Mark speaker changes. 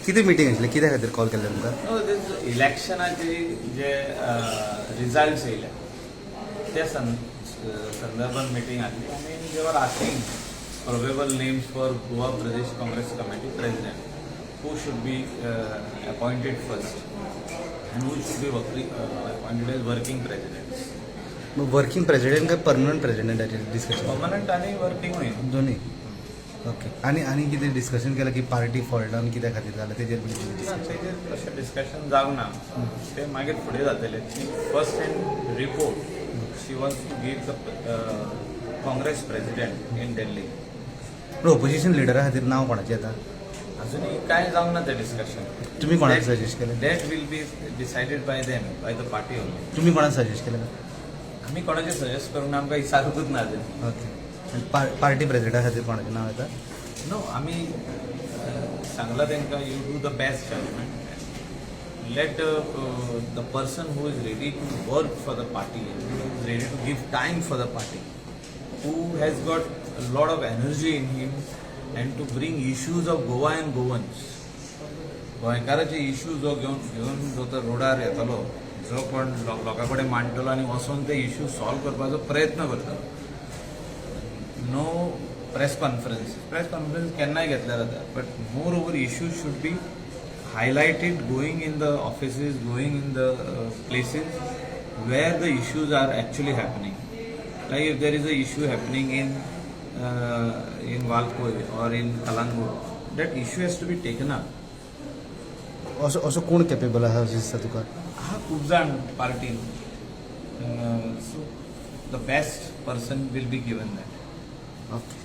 Speaker 1: कितें मिटींग आशिल्लें, कित्या खातीर कॉल केल्लें तुमकां?
Speaker 2: नो, दीस इलेक्शनाचे जे रिजल्ट्स येयले त्या संदर्भात मिटींग आसली आनी they were asking probable names for Goa Pradesh Congress Committee president, who should be appointed first and who should be appointed as working president.
Speaker 1: Working president काय परमनंट प्रेसिडेंटाचेर डिस्कशन?
Speaker 2: परमनंट आनी वर्किंगूय.
Speaker 1: दोन्ही, okay. आनी आनी कितें discussion केलां की party fall down कित्या खातीर जालें, तेजेर बी कितें
Speaker 2: ना,
Speaker 1: डिस्कशन?
Speaker 2: तेजेर तशें डिस्कशन जावंक ना. ते मागीर फुडें जातलें. First hand report she wants to give the Congress president in Delhi.
Speaker 1: पूण ओपोजिशन लिडरा खातीर नांव कोणाचें येता?
Speaker 2: अजूनही कांय जावंक ना तें डिस्कशन.
Speaker 1: तुम्ही कोणाक सजेस्ट केलें?
Speaker 2: That will be decided by them, by the party only.
Speaker 1: तुमी कोणाक सजेस्ट केलें?
Speaker 2: आमी कोणाचें सजेस्ट करूंक ना, आमकां विचारूंकूच ना अजून.
Speaker 1: ओके, आनी पार्टी प्रेसिडेंटा खातीर कोणाचें नांव येता?
Speaker 2: नो, आमी सांगलां तांकां, you do the best judgment. Let the person who is ready to work for the party, who is ready to give time for the party, who has got a lot of energy in him and to bring issues of Goa and Goans. गोंयकाराचे issue जो घेवन घेवन जो तर रोडार येतलो, जो कोण लोकां कडेन मांडटलो आनी वचोन ते इश्यू सॉल्व करपाचो प्रयत्न करतलो. No press conference. Press conference केन्नाय घेतल्यार जाता, but moreover, issues should be highlighted going in the offices, going in the places where the issues are actually happening. Like if there is a issue happening in Valpoi or in Calangute, that issue has to be taken up.
Speaker 1: असो असो कोण capable आसा अशें दिसता तुका?
Speaker 2: हा, खूब जाण पार्टीन, so the best person will be given that.
Speaker 1: Okay.